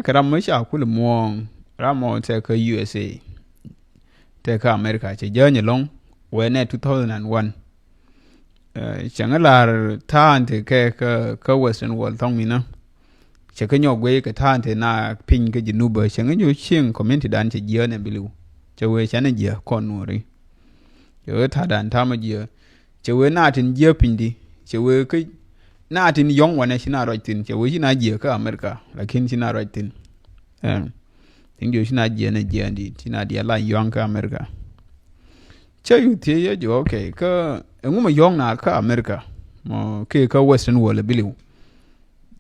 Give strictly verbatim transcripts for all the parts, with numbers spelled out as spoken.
Kɛ ram mi ca kul muɔ̱ɔ̱ŋ, ram mɔ tɛ kä U S A, tɛ kä America, cɛ jäny ɛlɔ̱ŋ wee nɛ two thousand and one. Cɛ ŋä lar ta̱a̱n ti kɛ kä Western world thɔŋ minä. Cɛ kä nyɔk guey kɛ ta̱a̱n ti na piny kä Jinubä, cɛ ŋä nyɔ cieŋ community dan cɛ jiɛ nɛ biliw. Cɛ wee cɛ nɛ jiɛ kɔn nuɔri. Cɛ wee ta̱a̱ dan ta̱a̱ mɛ jiɛ. Cɛ wee na tin jiɛ piny di. Cɛ wee kä na tin yɔŋ wanɛ ci na ruac thin. Cɛ wee ci na jiɛ kä America, lakin ci na ruac thin. Tin jiɛ ci na jiɛ nɛ jiɛ di, ci na diɛ la yɔŋ kä America. Cɛ yu thiec yɛ jɔ, okay, kä ɛŋu mɛ yɔŋ na kä America mɔ kɛ kä Western world biliw.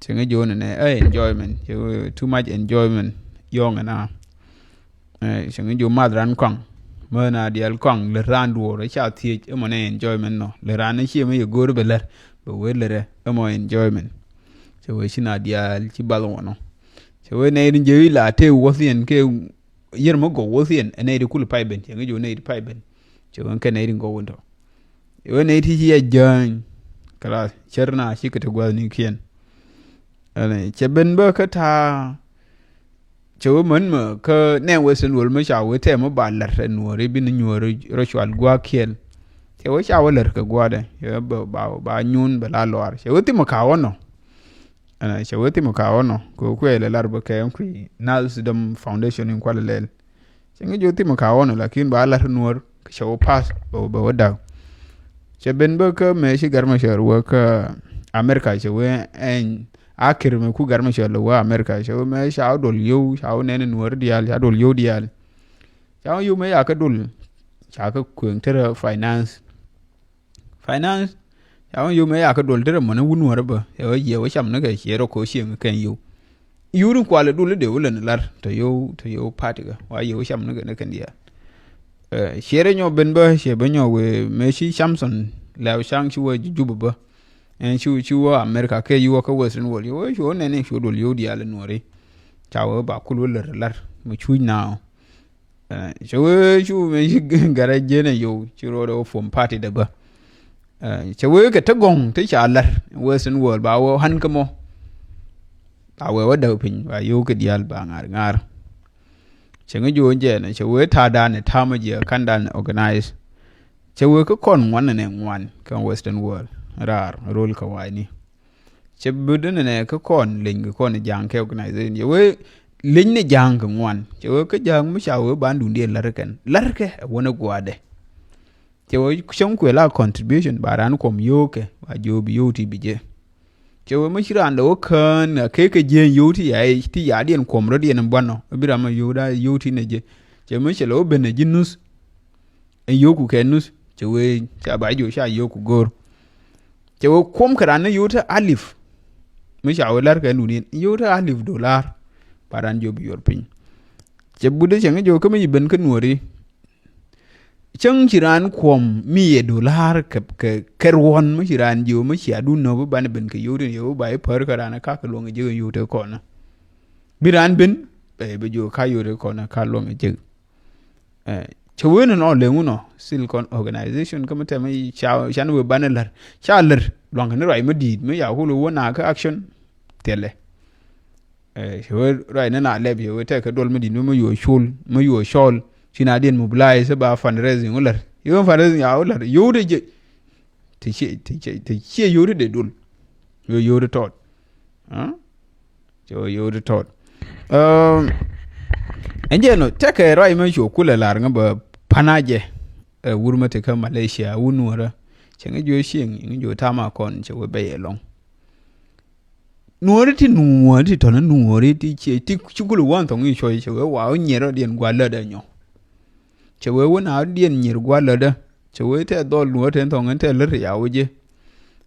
Cɛ ŋä jɔ nɛ nɛ ɛ enjoyment, cɛ too much enjoyment yɔŋ ɛna. Cɛ ŋä jɔ math ran kɔaŋ mɛ na diɛl kɔaŋ lɛ ran duɔr ca thiec ɛmɔ nɛ enjoyment nɔ, lɛ ran ciɛ mɛ yɛ go̱o̱r bɛ lɛr bɛ wee lɛrɛ ɛmɔ enjoyment. Cɛ wee ci na diɛl ci bath wɔnɔ. Cɛ wee nɛ in jɛ ila te wɔthiɛn kɛ yɛr mi gɔw wä thiɛn ɛ nɛy ti kul pay ben, cɛ ŋä jɛ wä nɛy ti pay ben. Cɛ wä kɛ nɛy ti gɔw wä tɔ. Cɛ wä nɛy ti ci yɛ jäny. Kala cär na ci kɛ ti gua̱thnikiɛn. Ɛn cɛ ben bä kä ta̱a̱. Cɛ wä män mä kä nɛ Western world mä ca wä tɛm mä ba la̱r ɛ nuɔri bi ni nyuɔri rɔ cual gua̱a̱kiɛl. Cɛ wä ca wä la̱r kɛ gua̱dɛ cɛ wä ba nyun bɛ la lɔar cɛ wä thim ɛ ka̱wä nɔ. Ɛn cɛ wee thim ɛ ka̱wä nɔ kɛ kuɛ lɛ lar bä kɛ kui̱ Nalsdom Foundation in kualɛ lɛl. Cɛ ŋä jɛ wä thim ɛ ka̱wä nɔ lakin ba lar nuɔr kɛ cɛ wä pass bɛ wä bɛ wä da̱k. Cɛ ben bä kä mɛ ci Gar Machar wä kä America cɛ wee ɛn a kir mɛ ku Gar Machar lɛ wä America cɛ wee mɛ ca wä dol yio̱w ca wä nɛn nuɔr diaal ca dol yio̱w diaal. Ca wä yio̱w mɛ ya kä dol ca kä kueŋ terɛ finance. Finance ca wä yom ɛ ya kä duɔl derɛ mɔnɛ wun wärä bä ɛ wä yɛ wä cam ni kɛ ciɛ rɔ ko̱ cieŋ kɛn yio̱w. Yio̱w ni kualɛ dul i̱ dee wä lɛ ni lar tɔ yio̱w tɔ yio̱w party kä wa yɛ wä cam ni kɛ ni kɛn diaal. Ciɛ rɛ nyɔ ben bä ciɛ bä nyɔ wee mëë ci Samson lɛw ca̱ŋ ci wä Jubä bä. Ɛn ci ci wä America kɛ yio̱w kä Western world yio̱w wee ci wä nɛn in ci wä duɔl yio̱w diaal in nuɔri. Ca wee ba kul wä lär lar mi cuc naaw. Cɛ wee cu mëë ci Garɛ jiɛn ɛ yio̱w ci ro̱o̱dɛ wä form party dɛ bä. Cɛ wee kɛ te gɔ̱ŋ te ca la̱r Western world ba wee ɣän kä mɔ. Ba wee wä däk piny ba yio̱w kɛ diaal ba ŋa̱r ŋa̱r. Cɛ ŋä jo̱o̱n jɛɛn cɛ wee ta̱a̱ da̱a̱n ɛ ta̱a̱ mɛ jiɛ ka̱n da̱a̱n ɛ organize. Cɛ wee kä kɔn ŋuan ɛ nɛ ŋuan kä Western world raar ro̱l kä wa̱a̱ni. Cɛ bi däni nɛ kä kɔn leny kɛ kɔn ja̱a̱ŋ kɛ organization cɛ wee leny ni ja̱a̱ŋ kɛ ŋuan cɛ wee kä ja̱a̱ŋ mi ca wee ban duŋdiɛn la̱r kɛn la̱r kɛ ɛ wänɛ gua̱a̱dɛ. Cɛ wee cäŋ kuɛ la contribution ba raan kuɔm yio̱o̱kɛ ba jiö bi yio̱o̱ ti bi jɛ. Cɛ wee mi ci raan dɛ wä kään a kee kɛ jieen yio̱o̱ ti ya ti ya̱a̱diɛn kuɔm rɔ̱diɛn buanɔ bi ram a yio̱o̱ da yio̱o̱ ti nɛ jɛ. Cɛ mi cɛ lɛ wä ben ɛ ji̱ nuth. Ɛn yio̱o̱ku kɛ nuth cɛ wee ca ba jiö ca yio̱o̱ku go̱o̱r. Cɛ wee kuɔm kɛ ran ni yio̱w te alip. Mi ca wee la̱r kɛ nuniɛn yio̱w te alip dolar. Ba ran jiö bi yuɔr piny. Cɛ but dee cɛ ŋä jiö kä mi ci ben kä nuɔri. Cäŋ ci raan kuɔm mi yɛ dolar kɛ kɛ kɛ ruɔn mi ci raan jiö mi ci adun nɔ bi ban ben kɛ yio̱w te yio̱w ba i̱ pär kɛ ran kakɛ luɔŋ jiö yio̱w te kɔn. Bi raan ben bɛ bi jiö ka yio̱w te kɔn ka luɔŋ jiö. Cɛ wen nɔ leŋ wunɔ Silicon Organization kä mi tɛmɛ ca can wee banɛ lär ca lär luaŋ kɛ ni ruac mi di̱i̱t mi ca kul wä na kä action. Thilɛ cɛ wee ruac ni na lɛp cɛ wee tɛk kɛ duɔl mi di̱i̱t mi mi yuɔ col mi yuɔ cɔl ci na diɛn mobilize ba fundraising wä lär yɛ wee fundraising ca wä lär yio̱w te jɛ. Te ciɛ yio̱w te dee dol yio̱w yio̱w te tɔt. Cɛ wä yio̱w ti tɔt. Ɛn jɛ nɔ tekɛ ruac mɛ cuɔ kulɛ lar ŋä bɛ panajɛ. Wur mɛ ti kä Malaysia wun nuɔrä cɛ ŋä jiö cieŋ ŋä jiö tama kɔn cɛ wä bɛ yɛ lɔŋ. Nuɔri ti nuɔri ti tɔnä nuɔri ti ci kulɛ wan thɔŋ i̱ cuɔy cɛ wee wa wä nyɛr rɔ diɛn gua lät ɛ nyɔ. Cɛ wee wä na wä diɛn nyɛr gua lät ɛ cɛ wee tɛ dhɔl nuɔri tɛ thɔŋ ɛn tɛ lät ya wä jɛ.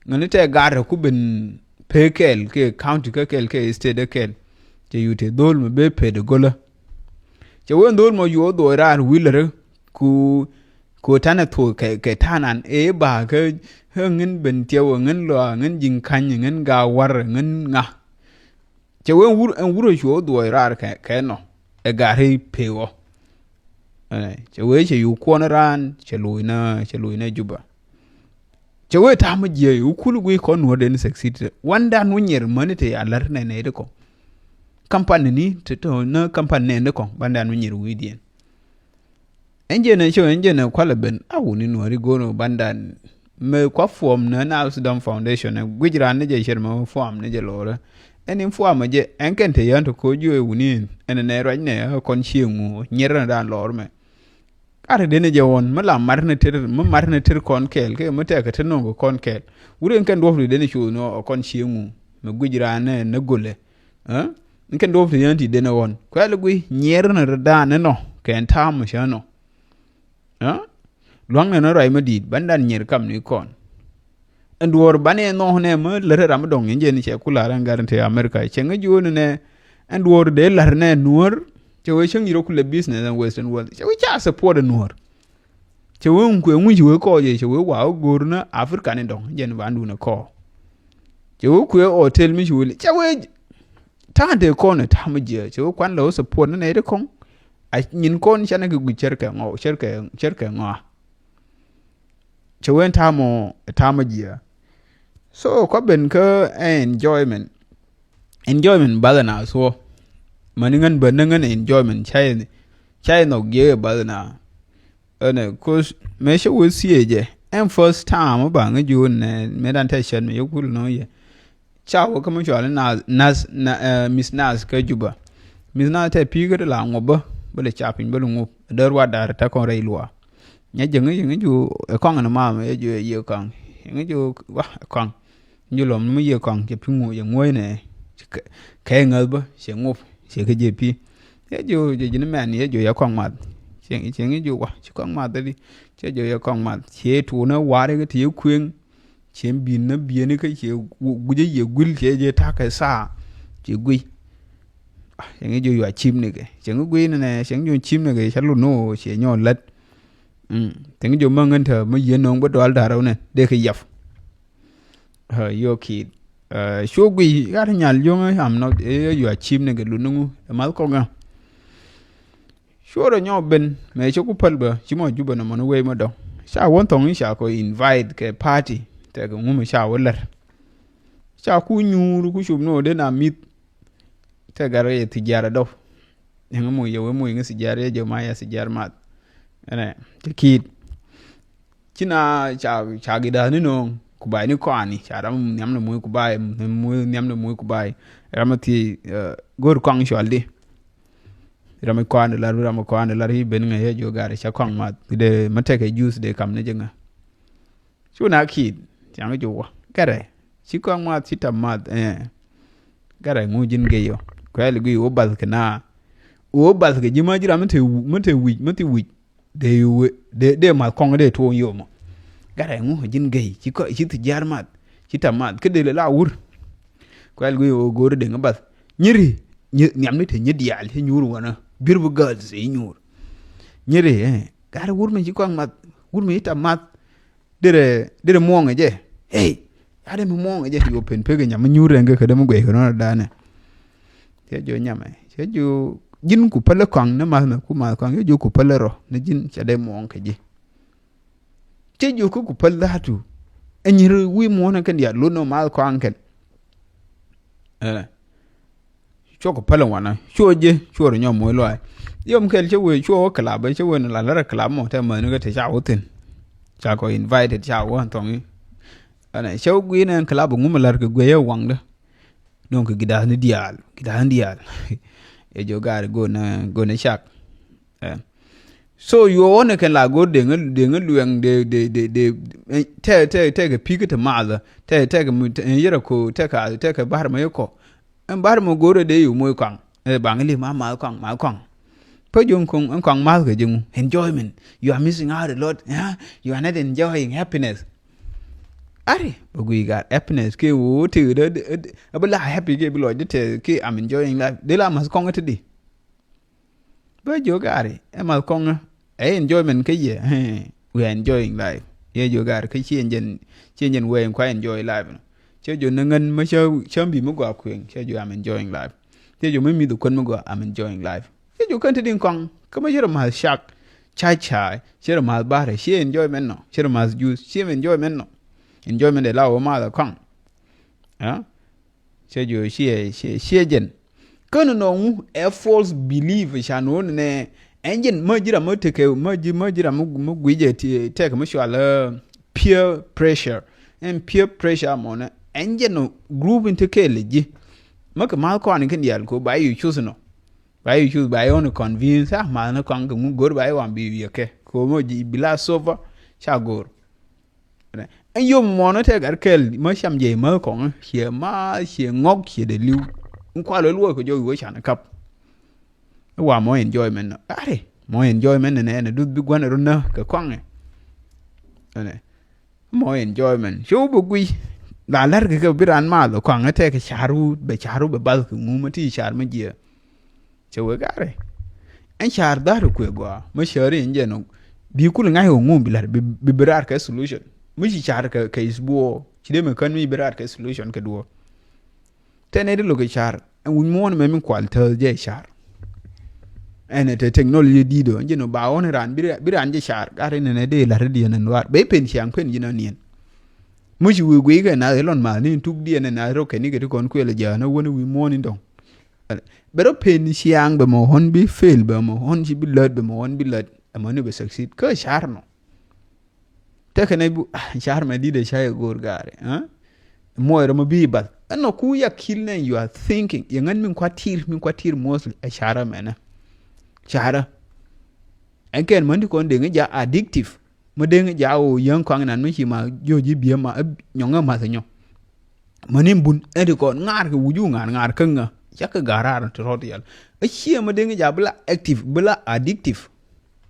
Ŋäni tɛ gat rɛ ku ben pee kɛɛl kɛ county kä kɛɛl kɛ state kä kɛɛl. Cɛ yu te dhol mɛ bee pet golä. Cɛ wen dhol mɔ yuɔ dhuɔc raar wi̱lärä ku ku tanɛ thuɔk kɛ kɛ tanan ëë ba kä ŋän ben tiɛw ŋän lɔa ŋän ji̱ŋ ka̱ny ŋän gaa war ŋän ŋa. Cɛ wen wur ɛn wurä cuɔ dhuɔc raar kɛ kɛ nɔ ɛ gat ri pee wɔ. Cɛ wee cɛ yu kuɔn raan cɛ loc na cɛ loc na Juba. Cɛ wee ta̱a̱ mi jiɛɛc wä kul guic kɔn nuɔ̱ɔ̱r den succeed wandan wä nyiɛr mäni te a lär nɛnɛ ti kɔ. kampani ni ti tɔ ni kampani nɛn di kɔŋ bandan mi nyir wi̱i̱diɛn. Ɛn jɛn ɛ cɛ ɛn jɛn ɛ kualɛ ben a wuni nuɔri go̱o̱r bandan. Mɛ kua form ni Nile Sudan Foundation ɛ guic ran ni jɛ cɛr mɛ form ni jɛ lɔrɛ. Ɛn in form jɛ ɛn kɛn te yɛn ti ko̱ juɛ wuni ɛn ɛn ɛ ruac nɛ ɛ kɔn cieŋ ŋu nyɛr ni dan lɔr mɛ. Kar den jɛ ɣɔn mi la mar ni ter mi mar ni ter kɔn kɛɛl kɛ mi tɛk kɛ te nɔŋ kɛ kɔn kɛɛl. Wuri ɛn kɛn duɔp ri den cu nɔ ɛ kɔn cieŋ ŋu mɛ guic ran ni ni golɛ. Ɛ in kɛn duɔp ri yɛn ti den ɛ ɣɔn kuɛl gui nyɛr ni ri dan ni nɔ kɛn ta̱a̱m cɛ nɔ. Ɛ luaŋ ni ni ruac mi di̱i̱t ban dan nyɛr kam ni kɔn. Ɛn duɔɔr banɛ nhɔk nɛ mi lät ram mi dɔŋ in jɛn cɛ ku la̱r ɛn gat in te America cɛ ŋä jiöön nɛ. Ɛn duɔɔr dee la̱r nɛ nuɔ̱ɔ̱r cɛ wee cäŋ yir ɔ kulɛ business ɛn Western world cɛ wee ca support ɛn nuɔ̱ɔ̱r. Cɛ wee ŋuŋ kuɛ ŋuc cɛ wee kɔɔc cɛ wee wa wä go̱o̱r ni Africa ni dɔŋ jɛn bandun ɛ kɔɔk. Cɛ wee kuɛ hotel mi cɛ wee cɛ wee ta̱a̱n te kɔn ɛ ta̱a̱ mi jiɛ cɛ wee kuan lɛ wä support ni nɛy ti kɔŋ. A nyin kɔn canɛ kɛ guic cɛr kɛ ŋɔw cɛr kɛ cɛr kɛ ŋɔa. Cɛ wen ta̱a̱ mɔ ta̱a̱ mɔ jiɛ. So kɔ ben kä enjoyment. Enjoyment bath na thuɔ. Mani ŋän ben ni ŋän enjoyment cay cay nhɔk jiɛ bath na. Ɛnɛ kos mɛ cɛ wä thiecɛ ɛn first time ba ŋä ji̱ wä nɛ mɛ dan tɛ cɛn mɛ yɛ kul nɔ yɛ. Ca wä kä mi cual ni Nas, Nas, na, eh, Miss Nas kä Juba. Miss Nas tɛ pi̱i̱ kä ti la ŋuɔp bä bä lɛ ca piny bä lɛ ŋuɔp dee ruat da̱r tɛ kɔn rɛy luaa. Nyɛ jɛ ŋä jɛ ŋä ju ɛ kɔŋ ni maam ɛ ju ɛ yiëë kɔŋ. Ɛ ŋä ju wa ɛ kɔŋ. Ju lɔm ni mi yiëë kɔŋ cɛ pi̱ ŋuɔp jɛ ŋuɔ̱c nɛ. Kɛ ŋäth bä cɛ ŋuɔp cɛ kä jɛ pi̱i̱. Yɛ ju jɛ ji̱n mɛn yɛ ju yɛ kɔŋ math. Cɛ ŋä ju wa ci kɔŋ math di. Cɛ ju yɛ kɔŋ math cɛ tuunä warɛ kä ti yɛ kueŋ. Cien bi̱n nä bi̱eeni kä cie guic a yie guil cie jɛ ta̱kɛ thaa cie guic. Cieŋ i̱ jiö yua cim nikɛ cieŋ i̱ guic nɛnɛ cieŋ jiö cim nikɛ ca lut ni ɣöö cie nyɔɔn lät. Cieŋ i̱ jiö mäŋ ɣän te mä yien nööŋ bä dual da̱rä wunɛ dee kɛ yap. Yio̱o̱ kiit cuɔ guic ɣa̱t nyal juɔ̱ŋ am nɔ ɛ yua cim nikɛ lut ni ŋu ɛ math kɔk ɣä. Cuɔrɛ nyɔk ben mɛ cä ku päl bä ci mɔ Jubɛ nɔmɔ ni wee mɔ dɔ̱ŋ. Ca wä thɔŋ i̱ ca kɔ invite kɛ party tɛkɛ ŋumɛ ca wä lär. Ca ku nyuur ku cup ni wä den a mi̱th. Tɛ gat rɛ yɛ thi̱ jiar a dɔp. Ɛŋ moc yɛ wee moc ŋä thi̱ jiar yɛ jɛ ma yɛ thi̱ jiar math. Ɛnɛ cɛ ki̱i̱t. Ci na ca ca gi da̱a̱th ni nööŋ ku bay ni kɔaani ca ram nhiam ni moc ku bay moc nhiam ni moc ku bay. Ram a thiec go̱r kɔaŋ cual di. Ram mi kɔaani lar ram mi kɔaani lar i̱ ben ŋäc yɛ jiök gat ca kɔaŋ math dee mi tekɛ juth dee kam ni jɛ ŋä. Cu na ki̱i̱t ca ŋä jiök wä gɛrɛ ci kɔaŋ math ci tam math. Gɛrɛ ŋu ji̱n gey yɔ kuɛl gui wä bath kɛ na. Wä bath kɛ ji̱ ma ji̱ ram mi te wi̱c mi te wi̱c. Dee yu dee dee math kɔŋ dee tuɔɔŋ yom. Gat rɛy ŋu ji̱n gey ci kɔ ci thi jiar math ci tam math kä dee lɛ la wur. Kuɛl gui ɣöö go̱o̱ri deŋ bath nyiri. Nhiamni te nyi diaal ci nyuur wänä. Beautiful girls ci nyuur. Nyiri gat rɛy wur mi ci kɔŋ math wur mi ci tam math. Derɛ derɛ muɔŋɛ jɛ. Hey. Gat rɛy mi muɔŋɛ jɛ yop pen pek nyam mi nyuur rɛŋ kɛ kɛ dee mi guɛy kɛ nɔnɔ danɛ. Cɛ jiö nyamɛ cɛ jiö ji̱n ku pälä kɔaŋ ni math mɛ ku math kɔaŋ cɛ jiö ku pälä rɔ ni ji̱n cɛ dee muɔ̱ɔ̱ŋ kɛ ji̱. Cɛ jiö kä ku päl dha̱a̱tu. Ɛ nyi̱r wi̱i̱ muɔ̱ɔ̱n ɛ kɛn diaal lot ni math kɔaŋ kɛn. Ɛ cuɔ ku päl ɛ wanä cuɔ ji̱ cuɔ rɔ nyɔm muɔ̱ɔ̱n luaac. Yom kɛl cɛ wee cuɔ wä kɛlap cɛ wee ni la lärä kɛlap mɔ tɛ mäni kä te ca wä thi̱n. Ca kɔ invited ca wä thɔŋi. Ɛnɛ cɛ wä gui̱n ɛn kɛlap ɛ ŋumɛ lär kɛ guiɛ yɛ waŋdä. Nɔŋ kɛ gida̱a̱thni diaal gida̱a̱thni diaal. Ɛ jiök gaari go̱o̱n go̱o̱n cak. So yuɔɔk ni kɛn la go̱o̱r deŋä deŋä luɛŋ de de de de tɛ tɛ tɛ kɛ pi̱k te maath tɛ tɛ kɛ yɛrɛ ko tɛ ka tɛ kɛ ba̱r mɛ kɔ. Ɛn ba̱r mɛ go̱o̱r de yu moc kɔaŋ. Ɛ baŋ li ma maath kɔaŋ maath kɔaŋ. Pä ji̱ ɛn kɔŋ ɛn kɔaŋ ma̱th kɛ ji̱ ŋu enjoyment. You are missing out a lot. Yeah? You are not enjoying happiness. Ari bä guiy gat happiness kɛ woo tëëk dä. Bä la happy kɛ bi lɔc dä tɛth kɛ I'm enjoying life dee la ma̱th kɔŋ ɛ te di. Bä jiök gari ɛ ma̱th kɔŋä ɛ enjoyment kä yɛ. We are enjoying life. Yɛ jiök gari kä ci ɛn jɛn ci ɛn jɛn wee ɛn kua enjoy life. Cɛ jiök ni ŋän mä cä cä bi mi gɔaa kuëŋ cɛ jiök I'm enjoying life. Cɛ jiök mi mi̱th kuän mi gɔaa I'm enjoying life. Cɛ jiök kän ti din kɔŋ kä mä cɛ rɔ ma̱th cak. Ca ca cɛ rɔ ma̱th barɛ ci enjoyment nɔ cɛ rɔ ma̱th juice ci enjoyment nɔ. Enjoyment dee la wä ma̱th ɛ kɔŋ. Cɛ jiök ciɛ ciɛ ciɛ jɛn. Kä ni nɔŋu ɛ false belief ca ni wä ni nɛ. Ɛn jɛn mä ji̱ ram mä tekɛ mä ji̱ mä ji̱ ram mä gui̱cɛ tɛk mä cual peer pressure. Ɛn peer pressure mɔnɛ ɛn jɛn nɔ group in tekɛ lɛ ji̱. Mä kɛ ma̱th kɔn in kɛn diaal ko ba yi cuth nɔ. Ba yi cuth ba yi ɣɔn convince a ma̱th ni kɔn kɛ ŋu go̱r ba yi wan bi yɛ kɛ ko mä ji̱ bi la sofa ca go̱r. Ɛn yom mɔnɔ tɛ gat kɛl mä cam jɛ mä kɔŋ ciɛ ma ciɛ ŋɔk ciɛ de liw. N kual wä luɔc kɛ jɔk iwä can kap. Wa mɔ enjoyment nɔ are mɔ enjoyment nɛ nɛ duth bi guan run nä kɛ kɔŋ. Ɛnɛ mɔ enjoyment show bi gui. La lɛr kɛ kɛ bi ran ma lɔ kɔŋ tɛ kɛ char wu bɛ char wu bɛ bal kɛ ŋu ma ti char ma jiɛ. Cɛ wek arɛ ɛn ca̱r dha̱r kuɛ gɔaa mä cäri in jɛ nɔ. Bi kul ŋa̱c kɛ ŋum bi la̱r bi bi raar kɛ solution mi ci ca̱r kɛ kɛ is buɔ ci dee mi kän mi bi raar kɛ solution kɛ duɔ. Tɛn ɛ di lo̱k kɛ ca̱r ɛn wuny muɔ̱ɔ̱n mɛ mi kual täth jɛ ca̱r. Ɛn ɛ te technology di̱t ɔ ɛn jɛ nɔ ba ɣɔn raan bi raan jɛ ca̱r gat in ɛn ɛ dee la̱r di ɛn ɛn luaar bɛ pen ciaŋ pen ji̱n ɔ niɛn. Mi ci wi̱i̱ guiy kɛ nath ilɔn ma̱a̱th ni in tuk di ɛn ɛn nath rɔ kɛn ikɛ ti kɔn kuɛl ɛ jɛ ɛn ɛ wän wi̱i̱ muɔ̱ɔ̱n in dɔ̱ŋ. Bɛ rɔ pen ciaŋ bɛ mɔ ɣɔn bi fail bɛ mɔ ɣɔn ci bi lät bɛ mɔ ɣɔn bi lät. Ɛmɔ ni bɛ succeed kä car nɔ. Tekɛ nɛ bu car mɛ dit ɛ ca yɛ go̱o̱r gaari. Muɔc rɔ mɔ bi bath ɛn nɔ ku ya kill nɛ you are thinking yɛ ŋän min kuatir min kuatir mostly ɛ carä mɛnɛ. Carä ɛn kɛn män ti kɔn deŋ ja addictive. Mä deŋ ja o yäŋ kɔaŋ nan mi ci ma jiö ji̱ biɛ ma nyɔŋ ɛ math nyɔ. Mäni bun ɛn ti kɔn ŋaar kɛ wuju ŋaar ŋaar kä ŋä cak kɛ ga̱r raar ti rɔt yɛl. Ɛ ciɛ mä deŋ ja bi la active bi la addictive.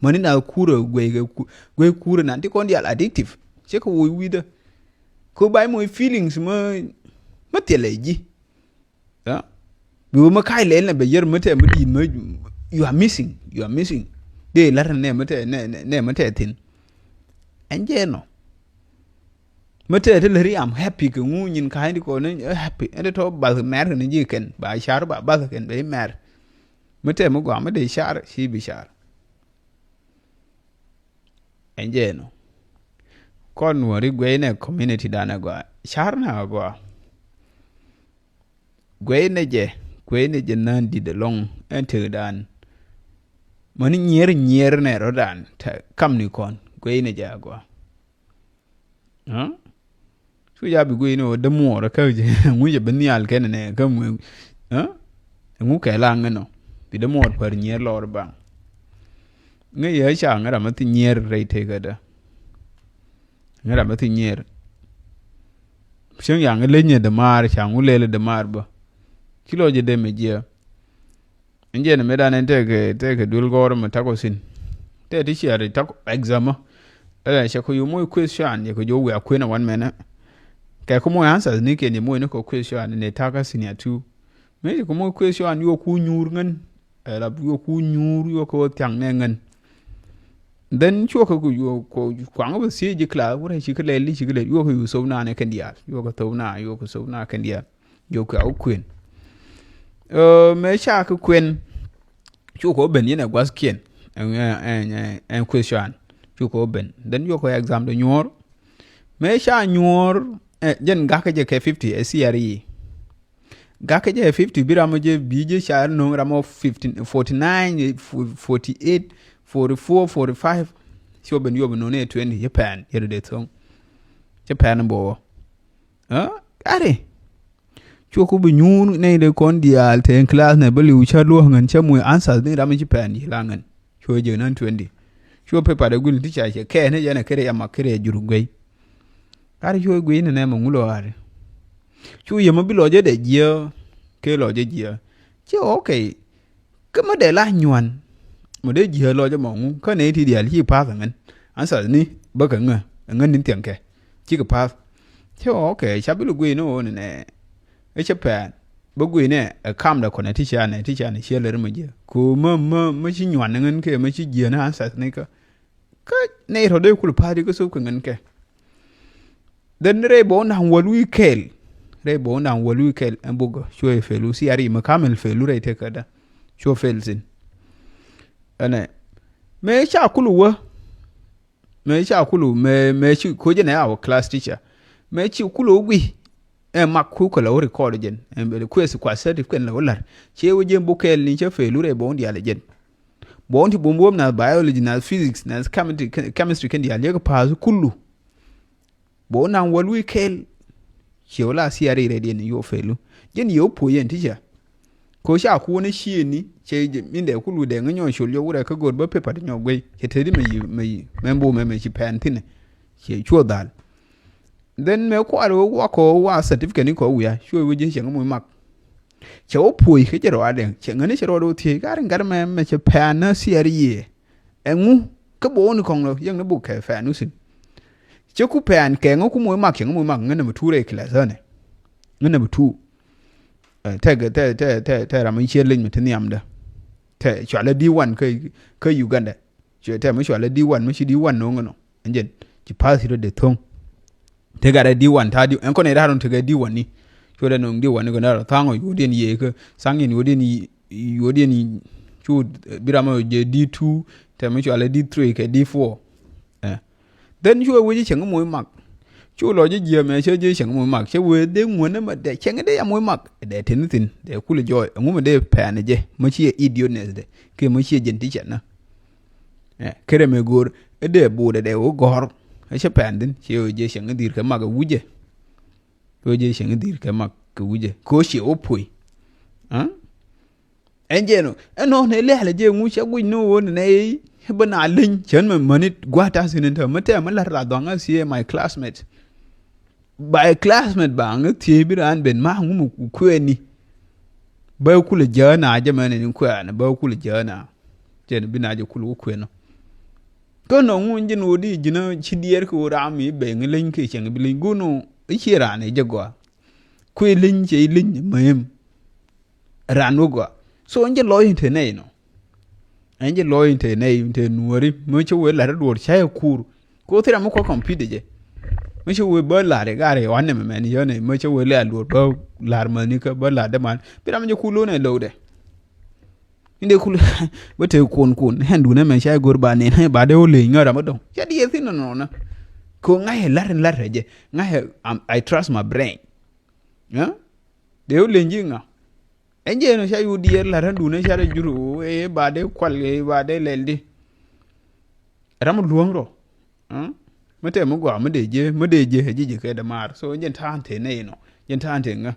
Mäni na kurɛ guey kɛ guey kurɛ nan ti kɔn dial addictive. Cɛ kɛ wuc wi̱dä. Kɛ bay moc feelings mä mä thilɛ ji̱. Bi wä mä ka̱c lɛl nɛ bɛ yär mä tɛ mä di̱i̱t mä you are missing you are missing. Dee la̱r nɛ mä tɛ nɛ mä tɛ thi̱n. Ɛn jɛ nɔ. Mä tɛ ti lät ri am happy kɛ ŋu nyin ka̱ny di kɔn ɛ happy ɛn tɔ bath mɛr kɛn ji̱ kɛn ba car ba bath kɛn bɛ mɛr. Mä tɛ mä gɔam mä dee car ci bi car. Ɛn jɛ nɔ. Kɔn wä ri guey nɛ community dan ɛ gɔa car nɛ ɛ gɔa. Guey nɛ jɛ guey nɛ jɛ nään dit ɛlɔŋ ɛn tek dan. Mäni nyier nyier nɛ rɔ dan kam ni kɔn guey nɛ jɛ ɛ gɔa. Cu ja bi guic ni ɣöö dämuɔɔr kä ŋu cɛ bi nhial kɛn nɛ kä ŋu kɛ la ŋä nɔ bi dämuɔɔr pär nyier lɔɔr baŋ. Ŋä yɛ ca ŋä ram mi thi nyier rɛy tekädä. Ŋä ram mi thi nyier. Cäŋ yaŋ leny ɛ dämaar ca ŋu lɛl ɛ dämaar bä. Ci lɔ jɛ dee mɛ jiɛ. Ɛn jɛn mëë dan ɛn tɛkɛ tɛkɛ duel gɔɔr mɛ takɔ thin. Tɛ ti ciɛ ri takɔ exam ɔ. Ɛlɛ cɛ kɛ yo̱ moc question yɛ kɛ jo̱ wiaa kuën a wan mɛnɛ. Kɛ kɛ moc answers ni kiɛn yɛ moc ni kɛ question ni takä senior two. Mëë cɛ kɛ moc question yuɔ ku nyuur ŋän. Ɛla yuɔ ku nyuur yuɔ kɛ wä thiaŋ nɛ ŋän. Then cuɔ kɛ ku yuɔ kɔ kuaŋ bä thiec ji̱ class wurɛ ci kɛ lɛl li ci kɛ lɛl yuɔ kɛ yuɔ thop na nɛ kɛn diaal yuɔ kɛ thop na yuɔ kɛ thop na kɛn diaal. Jɔk kɛ a wä kuën. Mëë ca kɛ kuën. Cukɛ wä ben yɛn ɛ gua̱thkiɛn. Ɛn question. Cukɛ wä ben. Then jɔk kɛ exam dɔ nyuɔ̱ɔ̱r. Mëë ca nyuɔ̱ɔ̱r. Jɛn gakä jɛ kɛ fifty ɛ C R E. Gakä jɛ fifty bi ram jɛ bi jɛ ca no̱o̱ŋ ram ɔ fifteen, forty nine, forty eight, forty four, forty five. Cukɛ ben yuɔp no̱o̱ŋ ni ɛ twenty cɛ pɛn yɛ dee tho̱ŋ. Cɛ pɛn bɔ wä. Ɛ? Kari. Cuɔ ku bi nyuur nɛy dee kɔn diaal te in class nɛ bä liw cä luɔ̱k ŋän cä muc answers ni ram in ci pɛn ji̱ la ŋän. Cuɔ jek nän twenty. Cuɔ paper dee guil ti ca cɛ kɛɛn ni jɛn ɛ keri ama keri ɛ jur guey. Kari cuɔ guey ni nɛ mɛ ŋu lɔ kari. Cu yɛ mɛ bi lɔ jɛ dee jiɛ. Kee lɔ jɛ jiɛ. Cɛ okay. Kä mä dee la nyuan. Mä dee ji̱ lɔc ɛmɔ ŋu kä nɛy ti diaal ci pa̱a̱th ɛŋän. Answer ni bä kɛ ŋä ɛŋän ni thiɛŋkɛ. Cikɛ pa̱a̱th. Cɛ ɣɔɔ kɛ ca bi lɛ guiy ni ɣöö nɛ nɛ. Ɛ cɛ pɛn bä guiy nɛ ɛ kam dɛ kɔnɛ ti ca nɛ ti ca nɛ ciɛ lɛr mä jiɛ. Kɛ ɣöö mä mä mä ci nyuan ɛŋän kɛ mä ci jiɛ ni answer ni kä. Kä nɛy tɔ dee kul pa̱a̱t ikä thop kɛ ŋän kɛ. Then rɛy bä wä naŋ wäl wi̱i̱ kɛɛl. Rɛy bä wä naŋ wäl wi̱i̱ kɛɛl ɛn buk cuɛ fɛl wä thiar i̱ mɛ kamɛl fɛl wä rɛy tëkädä. Cuɛ fɛl thi̱n. Ɛnɛ mëë ca kul wä. Mëë ca kul wä mëë mëë ci koc ɛnɛ our class teacher. Mëë ci kul wä gui̱. Ɛ mak ku kɛ lɛ wä record jɛn. Ɛ kuɛ si kua certificate lɛ wä lar. Cɛ wä jɛn buk kɛɛl ni cɛ fɛɛlu rɛ bɔn dial jɛn. Bɔn ti bum bum na biology, na physics, na chemistry, chemistry kɛn dial yɛ kɛ pass kullu. Bɔn na wä lui kɛɛl. Cɛ wä la siari rɛ diɛn yɔ fɛɛlu. Jɛn yɛ wä puɔ yɛn teacher. Ko ca kuɔn ciëëni cɛ min dɛ kulu dɛ ŋä nyɔ col yɔ wurɛ kä go̱r bä paper ti nyɔ guey cɛ teti mɛ yi mɛ yi mɛ bu mɛ mɛ ci pɛn thinɛ. Cɛ cuɔ dhal. Then mɛ kuar wä wakɔ wa certificate ni kɔ wia cuɔ wä jɛ cɛ ŋä mui mak. Cɛ wä puɔy kä jɛ rɔadɛ cɛ ŋä ni cɛ rɔadɛ wä thiec kar ŋar mɛ mɛ cɛ pɛn na siɛr yiɛ. Ɛŋu kä bo̱o̱ni kɔŋ lɔ yäŋ ni buk kɛ pɛn nusin. Cɛ ku pɛn kɛ ŋä ku mui mak cɛ ŋä mui mak ŋä nɛ mɛ tuur ɛ kilɛthäni. Ŋä nɛ mɛ tuur. Tɛ tɛ tɛ tɛ tɛ ram in ciɛ leny mi ti nhiamdä. Tɛ cualɛ D one kä kä Uganda. Cuɛ tɛ mi cualɛ D one mi ci D one no̱o̱ŋ nɔ. Ɛn jɛn ci pass rɔ de thoŋ. Tɛ gat ɛ D one ta di ɛn kɔn ɛ rat run tɛ kɛ D one ni. Cuɛ dɛ no̱o̱ŋ D one ni kɔn ɛ rat thaŋ ɔ yuɔdiɛn yee kä thaŋ yɛn yuɔdiɛn yuɔdiɛn cu bi ram ɔ jɛ D two tɛ mi cualɛ D three kɛ D four. Ɛ. Then cuɛ wec cieŋ moc mak. Cu lɔ ji̱ jiɛɛmɛ cä ji̱ cieŋ moc mak cä wee dee ŋuändä mɛ dee cieŋ dee ya moc mak dee tini thin dee kulɛ jɔɔy ɛŋu mɛ dee pɛɛn jɛ mɛ ciɛ idiotness dɛ kiɛ mɛ ciɛ jɛn ti cɛn nä. Ɛ kɛ rɛ mɛ go̱o̱r ɛ dee buudɛ dee wä gɔ̱r ɛ cä pɛɛn thin ciɛ wee jiɛ cieŋ dhir kɛ mak ɛ wucɛ. Wee jiɛ cieŋ dhir kɛ mak kɛ wucɛ kɛ wä ciɛ wä puɔy. Ɛn jɛn ɔ ɛn ɔ nɛ lɛ̈ɛ̈lɛ jɛ ŋu cɛ guic ni ɣöö nɛ nɛ i̱ bä na leny cän mɛ mänit gua̱a̱t ta̱a̱ thi̱n in täämɛ tɛmɛ la̱t ra dhɔaŋ a thiee my classmate. By classmate ba ŋä thiee bi raan ben ma ŋu mɛ kuɛɛni. Bä kulɛ jäänä jɛ mɛn in kuɛɛni bä kulɛ jäänä. Cɛn bi na jɛ kulɛ wä kuɛɛnɔ. Kä nɔ ŋu in jɛn ɣöö di ji̱n ci diɛɛr kɛ ɣöö ram mi ben ŋä leny kɛ cɛŋ bi leny go̱o̱n ɣöö i̱ cie raan i̱ jɛ gɔaa. Kui̱ leny cɛ i̱ leny mɛ hem. Ran wä gɔaa so ɛn jɛ lɔc in te nɛy nɔ. Ɛn jɛ lɔc in te nɛy in te nuɔri mi cä wee lat iduɔr ca yɛ kuur. Ko thil ram mi kɔ compete jɛ mi cä wee bä lar igar iwan nɛmɛ mɛn yɔn ɛ mi cä wee lɛ aluɔr bä lar mäni kä bä lar däman bi ram jɛ kuur lo̱n ɛ lo̱wdɛ. Inde kul bä te kun kun hɛn dunɛ mɛ ca igo̱r ba nen hɛ ba de wä leny ŋä ram ido̱ŋ ca diɛ thin nɔnɔ na. Ko ŋa̱cɛ lar in lar rɛ jɛ ŋa̱cɛ I trust my brain. Dee wä leny ji̱ ŋa. Ɛn jɛ nɔ ca yu diɛɛr la̱t ɣän duundɛ ca rɛ jur ɣöö ëë ba dee kual ëë ba dee lɛl di. Ram luäŋ rɔ. Mi tɛm mi gɔaa mi dee jiɛ mi dee jiɛ ɛ ji̱ ji̱ kɛ dee maar so jɛn ta̱a̱n te nɛy nɔ jɛn ta̱a̱n te ŋä.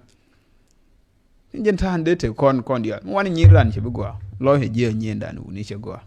Jɛn ta̱a̱n dee te kɔn kɔn diaal mi wan nyin ran ci bi gɔaa lɔc ɛ jiɛ ɛ nyin dan wuni cɛ gɔaa.